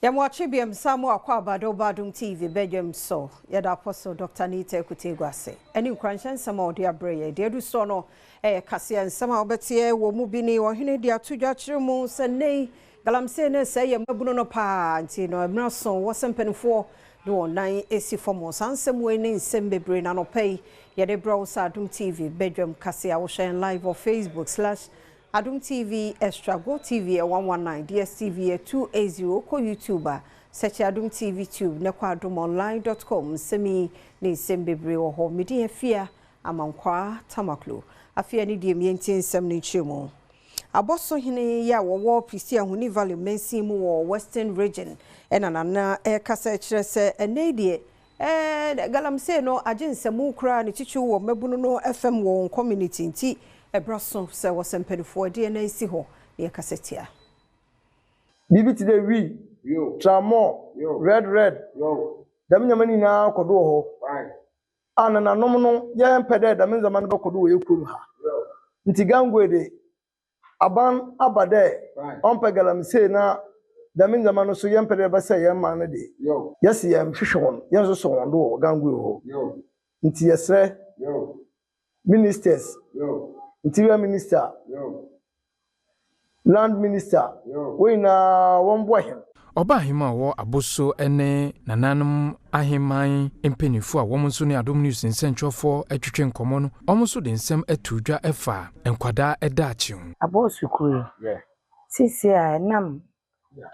Yɛma wakye biam sa mo akɔ aba de woba Adom TV badwam so. Yɛda Apostle Dr. Anita Akuteegu ase ɛne nkuranhyɛ nsɛm a ɔde abrɛ yɛn. Deɛ adu soɔ no ɛyɛ kaseɛ nsɛm a wobɛteɛ wɔ mu bi ne ɔhene de ato dwa kyerɛ mu sɛ nnɛ yi galamsey no resɛe yɛn mmabunu no paa nti no mmerɛ aso wɔ sɛ mpanimfoɔ de wɔn nan si fam. Saa nsɛm wei ne nsɛm bebree na anɔpa yi yɛde brɛ wo sɛ Adom TV badwam kaseɛ a wohwɛ yɛn live wɔ Facebook slash Adom TV Extra, Go TV yɛ 119, DSTV yɛ 280, wokɔ YouTube a search Adom TV Tube na kɔ adomonline dot com nsɛm yi ne nsɛm bebree wɔ hɔ. Me din Afia Amankwaa Tamaklo. Afei ɛne deɛ yɛntie nsɛm no nkyerɛmu. Abɔso hene yi a wɔwɔ Prestea Huni Valley mansin mu wɔ Western Region ɛna Nana ɛrekasa kyerɛ sɛ ɛnnɛ yi deɛ ɛɛ galamsey no agye nsɛmu koraa ne titiriw wɔ mmabunu no fam wɔ wɔn community nti ɛberɛ so sɛ wɔsɛ mpanimfoɔ de ɛna esi hɔ na yɛkasa tia. Biribi te dɛ wii, tramɔɔ, red red, dɛm ndzɛmba no nyinaa kɔ do wɔ hɔ. A nananom no yɛmpɛ dɛ dɛm ndzɛmba no bɛkɔ do wɔ yɛn kurom ha. Nti Gangway de, aban aba dɛ ɔmpɛ galamsey na dɛm ndzɛmba no so yɛmpɛ dɛ yɛbɛsɛe yɛn man no de, yɛse yɛnhwehwɛ hɔn, yɛnsosɔ hɔn do wɔ Gangway hɔ. Nti yɛsrɛ ministers, interior minister, land minister, wɔn nyinaa wɔmboa hɛn. Ɔbaahema a ɔwɔ Aboso ne nananom ahemman mpanimfoɔ a wɔn nso ne Adom News nsɛntwerɛfoɔ twetwe nkɔmmɔ no, wɔn nso de nsɛm ato dwa fa nkwadaa daakye ho. Abɔɔso kuro yi, seesei a ɛnam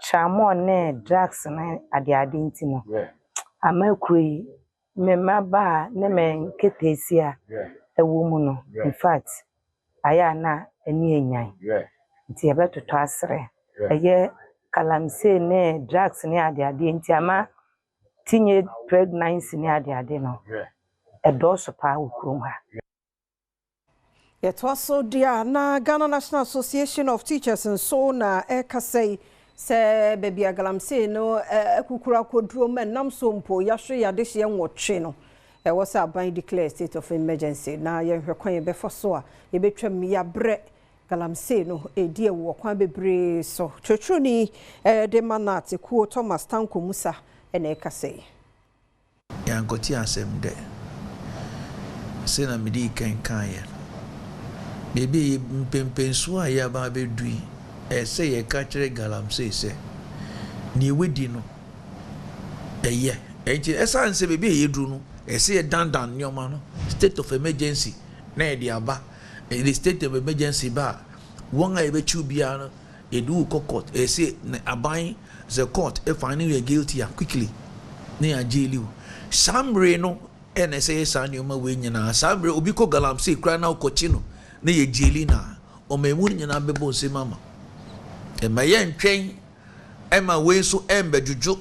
tramɔɔ ne drugs ne adeade nti no, ama kuro yi, me mmabaa ne me nketeesia ɛwɔ mu no, in fact, ayɛ a na ani enyan. Nti yɛbɛtotɔ asrɛ. Ɛyɛ galamsey ne drugs ne adeade nti ama teenage pregnancy ne adeade no, ɛdɔɔso paa wɔ kurom ha. Yɛtoa so deɛ a na Ghana National Association of Teachers nso na ɛrekasa yi sɛ baabi a galamsey no akukuru akɔduro ma ɛnam so mpo yɛahwere yɛn adehyeɛ 8 no, ɛwɔ sɛ aban declare state of emergency na yɛnhwɛ kwan yɛbɛfa so a yɛbɛtwam yɛabrɛ galamsey no ɛdi awu wɔ kwan bebree so. Twerɛtwerɛni de ma Nat Kuo Thomas Tanko Musa ɛna ɛkasa yi. Yɛankɔte asɛm dɛ, sɛ na mede kan kaeɛ no, baabi a mpɛmpɛnsoɔ a yɛaba abɛdu yi, ɛsɛ sɛ yɛka kyerɛ galamsey sɛ, nea wadi no, ɛyɛ. Enti ɛsiane sɛ baabi a yɛduru no, ɛsɛ sɛ yɛdandan nneɛma no, state of emergency na yɛde aba. Yɛde state of emergency ba a, wɔn a yɛbɛkyiw biara no, yɛde wo kɔ court. Ɛsɛ sɛ aban sɛ court find you guilty a quickly na yɛagyeli wo. Saa mmere no ɛna ɛsɛ yɛ saa nneɛma wei nyinaa. Saa mmere obi kɔ galamsey koraa na wokɔkye no na yɛgyeli no a, ɔman mu no nyinaa bɛbɔ nsɛm ama. Ɛma yɛntwɛn ɛma wei nso ɛmbɛdwodwo,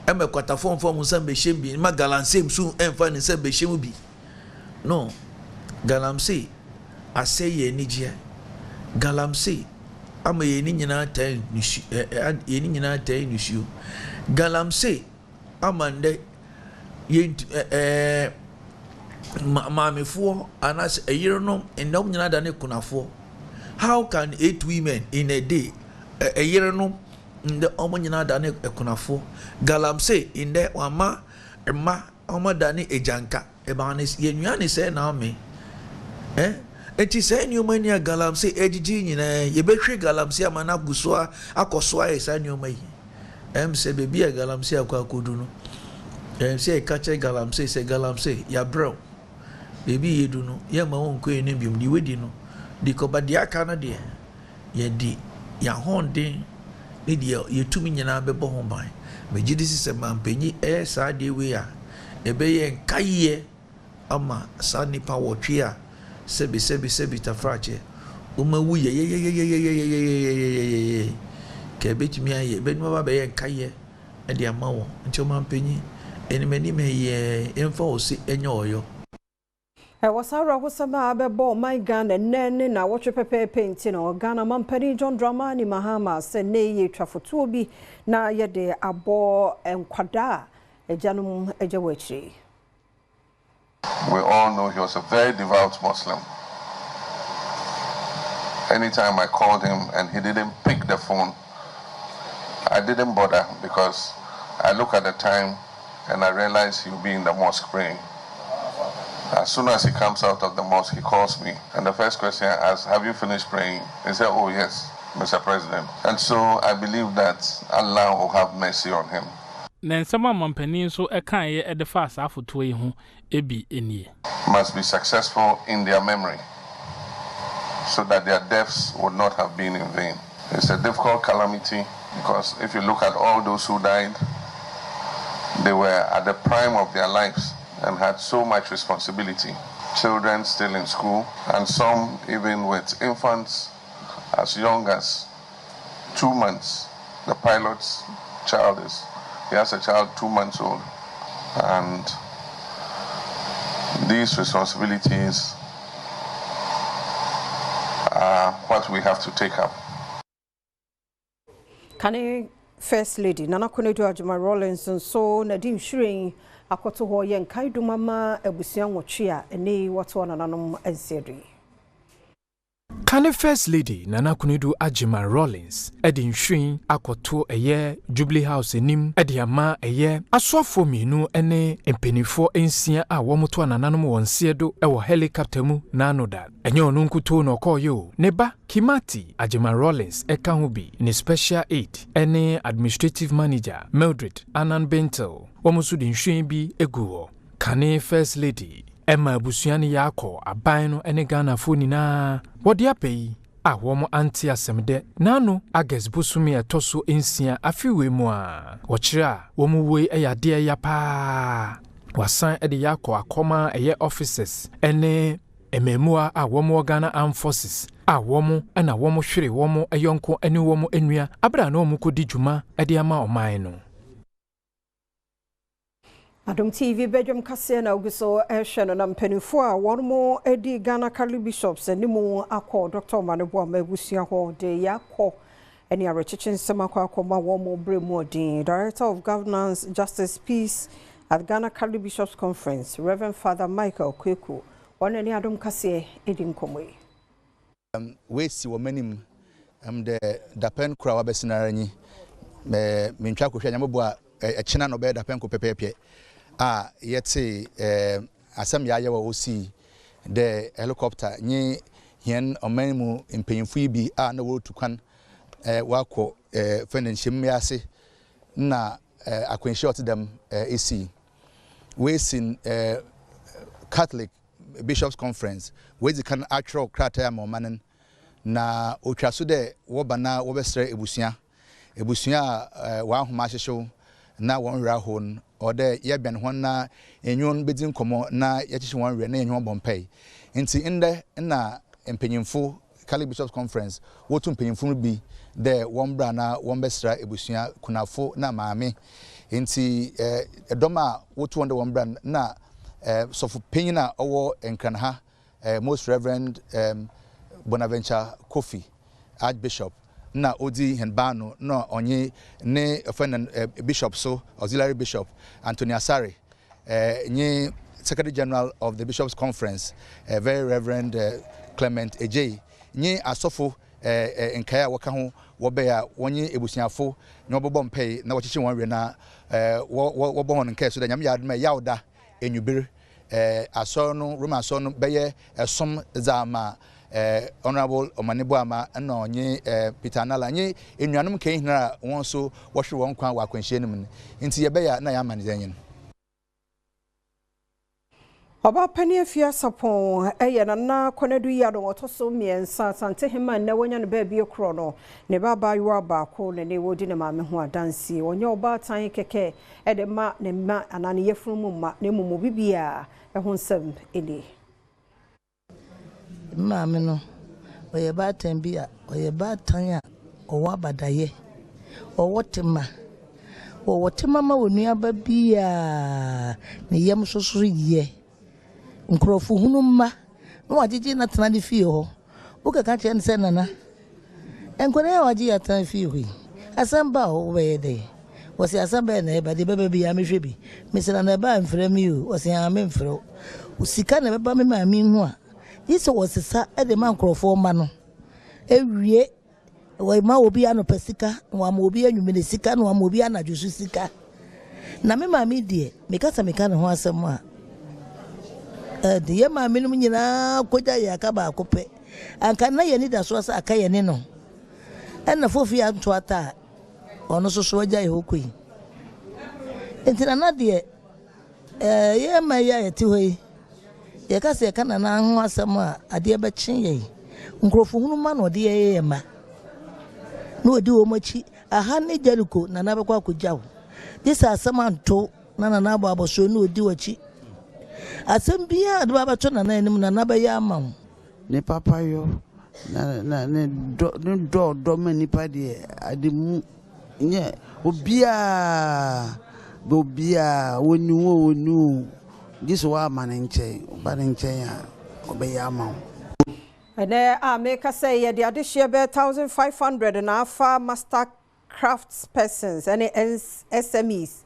ɛma kwatafoɔ mfa wɔn nsa mbɛhyɛ mu bi, ɛma galamsey nso ɛmfa ne nsa mbɛhyɛ mu bi. No, galamsey asɛe yɛn anigyeɛ. Galamsey ama yɛn ani nyinaa taa nusu ɛ ɛ yɛn ani nyinaa taa nusuo. Galamsey ama ndɛ yɛn ɛ ɛɛ ma maamefoɔ anaasɛ ɛyerenom ndɛ wɔn nyinaa dane kunafoɔ. How can 8 women in a day ɛ ɛyerenom ndɛ wɔn nyinaa dane akunafoɔ? Galamsey ndɛ wama mma wɔn adane agyanka. Ɛbaa ne yɛnua ne sɛ na ame. Ɛ nti saa nneɛma ni a galamsey agyigye nyinaa yɛbɛhwɛ galamsey ama no agu so akɔ so ayɛ saa nneɛma yi. Ɛm sɛ baabi a galamsey akɔ akɔdu no, ɛm sɛ yɛka kyerɛ galamsey sɛ galamsey yɛabrɛ wo. Baabi yɛdu no, yɛmma wo nkɔ anim biom. Deɛ wadi no, de kɔba deɛ aka no deɛ, yɛde yɛn ahoɔden ne deɛ yɛtumi nyinaa bɛbɔ ho ban. Megye di sɛ mampanyin ɛyɛ saa adeɛ wei a, ɛbɛyɛ nkaeɛ ama saa nnipa 8 a sɛbi sɛbi sɛbi tafrakyɛ wɔn awu yɛyɛyɛyɛyɛyɛyɛyɛyɛyɛyɛyɛ ka ɛbɛtumi ayɛ ɛbɛnum aba bɛyɛ nkaeɛ ɛde ama wɔn. Nti ɔmampanyin anim anim yɛ yɛmfa ɔse ɛnyɛ ɔyɔ. Ɛwɔ saa awerɛhosɛm a bɛbɔ ɔman Ghana nnɛ ne na wɔtwe pɛpɛɛpɛ nti no, Ghana mampanin John Dramani Mahama sɛ nnɛ yi yɛtwa fotoɔ bi na yɛde abɔ nkwadaa a agyanom agya wɔ akyire. We all know he was a very devout Muslim. Anytime I called him and he didn't pick the phone, I didn't bother because I look at the time and I realize he'll be in the mosque praying. As soon as he comes out of the mosque, he calls me. And the first question I ask, Have you finished praying? He said, Oh, yes, Mr. President. And so I believe that Allah will have mercy on him. Na nsɛm a ɔmampanin nso kaeɛ de faa saa afotuo yi ho bi nie. Must be successful in their memory so that their deaths would not have been in vain. It's a difficult calamity because if you look at all those who died, they were at the prime of their lives and had so much responsibility. Children still in school, and some even with infants as young as two months. The pilot's child is, he has a child two months old. And these responsibilities are what we have to take up. Kane First Lady Nana Konadu Agyemang Rawlings nso na de nhwiren akɔto hɔ yɛ nkaedum ama abusua nwɔtwe a ɛnnɛ yi wɔtoa nananom nseɛdo yi. Kane First Lady Nana Konadu Agyemang Rawlings de nhwiren akɔto ɛyɛ Jubilee House anim de ama ɛyɛ asoafoɔ mmienu ne mpaninfoɔ nsia a wɔtoa nananom wɔn nseɛdo wɔ helicopter mu n'ano da. Ɛnyɛ ɔno nkutoo na ɔkɔeɛ o, ne ba Kimati Agyemang Rawlings ka ho bi, ne Special Aide ne Administrative Manager Mildred Annan Bentil, wɔn nso de nhwiren bi guu hɔ. Kane First Lady ma abusua no yɛ akɔ aban no ne Ghanafoɔ nyinaa wɔde aba yi a wɔn ante asɛm dɛ n'ano August bosome a ɛtɔ so nsia afe wei mu a wɔkyerɛ a wɔn wuo yi yɛ adeɛ ɛya paa. Wɔasan de yɛ akɔ akɔma ɛyɛ officers ne Mmaamua a wɔn wɔ Ghana Armed Forces a wɔn na wɔn hwere wɔn yɔnko ne wɔn nua bere a na wɔn rekɔdi dwuma de ama ɔman no. Adom TV badwam kaseɛ na ogu so rehwɛ no na mpanimfoɔ a wɔn di Ghana Catholic Bishops anim akɔ Dr. Omane Boamah abusua hɔ de yɛakɔ ne awerɛkyekye nsɛm akɔ akɔma wɔn berɛ mu ɔden. Director of Governance, Justice, Peace at Ghana Catholic Bishops Conference, Rev. Father Michael Kweku, ɔno ne Adom Kaseɛ redi nkɔmmɔ yi. Woesi wɔ m'enyim dɛ dapɛn kor a ɔabɛsen ara nyi, menntwa kɔhwɛ a Nyame boa a kyena na ɔbɛyɛ dapɛn kor pɛpɛɛpɛ a yɛtsee asɛm yaayaw a osii dɛ helicopter nye hɛn ɔman mu mpanyimfo yi bi a nna worutu kwan wɔakɔ fɛn dɛ nhyiamu yi ase nna akwanhyia a ɔtse dɛm esii. Woesin Catholic Bishops Conference woedzi kan akyerɛw krataa ama ɔman no na otwa so dɛ wɔba na wɔbɛserɛ ebusua, ebusua a hɔn ahoma ahyehyew na hɔn werɛ ahow no, ɔwɔ dɛ yɛbɛn hɔn na yɛnye hɔn bedzi nkɔmbɔ na yɛkyekye hɔn werɛ na yɛnye hɔn bɔ mpae. Ntsi ndɛ nna mpanyimfo Catholic Bishops Conference wotu mpanyimfo no bi dɛ wɔmbra na wɔmbɛsera ebusua kunafo na maame. Ntsi dɔm a wotu hɔn dɛ wɔmbra no, nna sɔfopanyin a ɔwɔ Nkran ha, Most Reverend Bonaventure Kofi, Archbishop, nna odzi hɛn baano na ɔnye ne wɔfrɛ no Bishop so, Auxiliary Bishop, Anthony Asare, nye Secretary General of the Bishops Conference, Very Reverend Clement Adjei, nye asɔfo nkae a wɔka ho wɔbae a wɔnye ebusuafo nye wɔbɔbɔ mpae na wɔkyekye hɔn werɛ na wɔbɔ hɔn nkae so dɛ Nyame yɛ adom a Yawda ewiber Asɔr no, Roman Asɔr no bɛyɛ som dze ama Honourable Omane Boamah nna ɔnye Peter Anala nye enuanom nkaa nyinara a hɔn so wɔhwer hɔn nkwa wɔ akwanhyia no mu no. Ntsi yɛbɛyɛ a nna yɛama no dza nye no. Ɔbaapanin Afie Asapɔn yɛ Nana Konadu Yiadom ɔtɔ so mmiɛnsa, Asantehene a nnɛ wanya ne baabi korɔ no, ne ba abaayewa baako na ne wɔredi ne maame ho adansie. Ɔnyɛ ɔbaatan kɛkɛ de ma ne mma anaa ne yafunu mu mma, na mmom obi biara ho nsɛm nie. Me maame no, ɔyɛ baatan bi a ɔyɛ baatan a ɔwɔ abadayɛ, ɔwɔ tema. Ɔwɔ tema ma onuaba biara, ne yam nso so yɛ. Nkurɔfo hunu mma na wɔagyegye no atena ne fie hɔ. Wokɛka kyerɛ no sɛ, Nana, nkwadaa yi a wɔagye yɛn atena fie hɔ yi, asɛm ba a wobɛyɛ dɛn? Wɔse, Asɛm bɛn na ɛba? Deɛ ɛbɛba biara mehwɛ bi. Mese, Nana ɛba a mfrɛ me o. Ɔse, Aa memfrɛ wo. Sika na ɛbɛba me maame ho a, gye sɛ wɔsesa de ma nkurɔfoɔ mma no. Ewie, wɔma obi anɔpa sika, na wɔama obi anwummere sika, na wɔama obi anadwo so sika. Na me maame deɛ, meka sɛ meka ne ho asɛm a, ɛde yɛn maamenom nyinaa kɔgya yɛn aka baako pɛ. Anka na yɛn anidasoɔ sɛ aka yɛne no. Ɛna Fofi anto ata a, ɔno nso so agya yɛ hɔ kɔ yi. Nti Nana deɛ, ɛɛ yɛn mma yi a yɛte hɔ yi, yɛka sɛ yɛka Nana ho asɛm a, adeɛ bɛkye yɛn. Nkurɔfohunu mma na ɔde yɛyɛ yɛn mma. Na ɔdi wɔn akyi. Aha ne Jericho, Nana bɛkɔ akɔgya wo. Gye sɛ asɛm anto na Nana abɔ abɔsoɔ na ɔdi w'akyi. Asɛm biara a de bɛbɛto Nana anim, Nana bɛyɛ ama wo. Ne papayɔ, na na ne dɔ ne dɔ a ɔdɔ ma nnipa deɛ, ade mu nyɛ obiara obiara wɔni wo o wɔnni wo o, gye sɛ woamma ne nkyɛn, woba ne nkyɛn a ɔbɛyɛ ama wo. Ɛnnɛ a merekasa yi, yɛde adehyeɛ bɛyɛ 1,500 na afa Master Craftspersons ne SMEs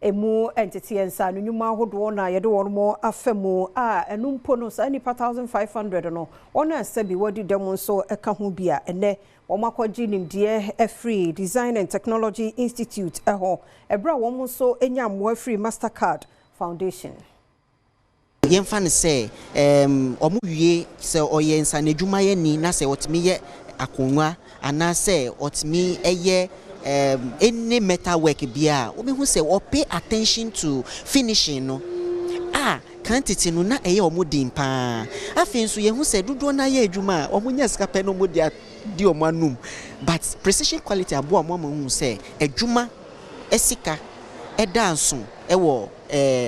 Emu nteteɛ nsaano nnwuma ahodoɔ na yɛde wɔn afa mu a ɛno mpo no saa nnipa 1,500 no wɔn a sɛbi wɔadi dɛm nso ka ho bi a ɛnnɛ wɔakɔgye nimdeɛ afiri Design and Technology Institute hɔ ɛberɛ a wɔn nso nya mmoa firi Mastercard Foundation. Yɛmfa no sɛ wɔwie, sɛ ɔyɛ nsanodwumayɛni na sɛ ɔtumi yɛ akonnwa anaasɛ ɔtumi yɛ any metal work biara a, wobɛhu sɛ wɔ pay attention to finishing no a kan tete no na ɛyɛ wɔn den pa ara. Afei nso yɛhu sɛ dodoɔ no ara yɛ adwuma a wɔnya sika pɛ na wɔde adi wɔn anom but precision quality aboa wɔn ama wɔahu sɛ adwuma sika da nso wɔ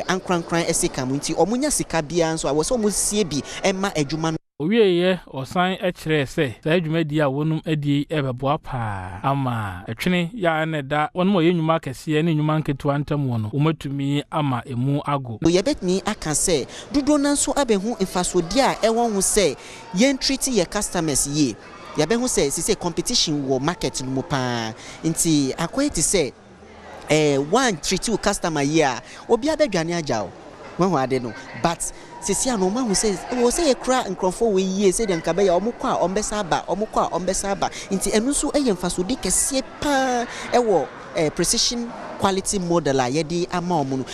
ankorankoran sika mu nti wɔnya sika biara nso a ɛwɔ sɛ wɔsie bi ma adwuma no. Ɔwieeɛ ɔsan kyerɛɛ sɛ saa dwumadie a wɔnom adie yi bɛboa paa ama ɛtwene yɛ a na ɛda wɔnom a wɔyɛ nnwuma akɛseɛ ne nnwuma nketewa ntam no wɔatumi ama ɛmu ago. Yɛbɛtumi aka sɛ dodoɔ no ara nso abɛhu mfasoɔdeɛ a ɛwɔ ho sɛ yɛn treat yɛ customers yie. Yɛabɛhu sɛ seisei competition wɔ market no mu paa nti akɔyɛ te sɛ eh woan treat wo customer yie a obiara bɛdwane agya wo wahu ade no but seesei ano wɔn ahu sɛ ɛwɔ sɛ yɛkura nkurɔfoɔ wei yie sɛdeɛ nka bɛyɛ a wɔn kɔ a wɔn bɛsa aba wɔn kɔ a wɔn bɛsa aba nti ɛno nso yɛ mfasode kɛseɛ paa ɛwɔ eh precision quality model a yɛde ama wɔn no.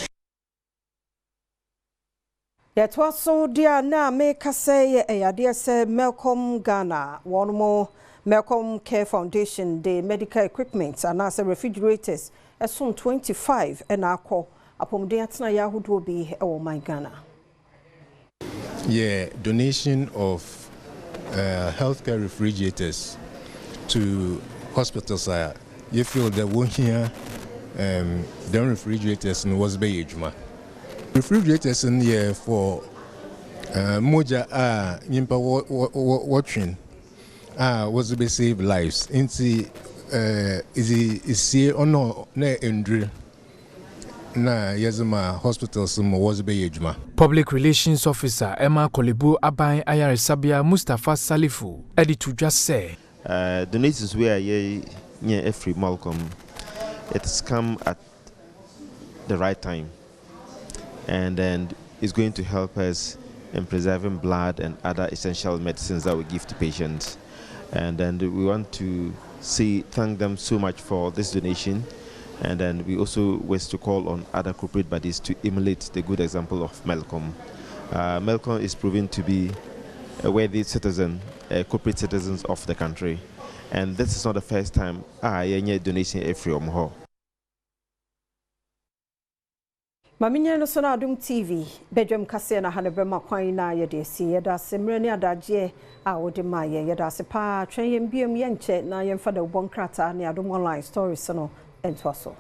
Yɛtoa so deɛ a na meka sɛ ɛyɛ adeɛ sɛ Melcom Ghana wɔn Melcom Care Foundation de medical equipment anaasɛ refrigerators ɛsom 25 na akɔ apɔmuden atenaeɛ ahodoɔ bi wɔ ɔman Ghana. Yɛ donation of healthcare refrigerators to hospitals a yɛ feel dɛ wohia dɛm refrigerators no wɔdze bɛyɛ edwuma. Refrigerators no yɛ for mogya a nyimpa wɔtwe a wɔdze bɛ save lives ntsi edze esie ɔno na ndur na yɛdze ma hospitals ma wɔdze bɛyɛ edwuma. Public Relations Officer ma Korle-Bu Aban Ayaresabea Mustapha Salifu de to dwa sɛ, Donations wei a yɛnya afiri Malcom, it has come at the right time and then it's going to help us in preserving blood and other essential medicines that we give to patients. And then we want to say thank them so much for this donation. And then we also wish to call on other corporate bodies to emulate the good example of Melcom. Melcom is proven to be a worthy citizen, a corporate citizens of the country. And this is not the first time a yɛnyɛ donation afiri wɔn hɔ. Ma menyɛ no so na Adom TV badwam kaseɛ na ha no bɛma kwan na yɛde asi. Yɛda ase mmerɛ ne adagyeɛ a wode maa yɛn. Yɛda ase paa. Twɛn yɛn biom yɛnkyɛ na yɛmfa dawubɔ nkrataa ne Adom Online stories no ntoa so.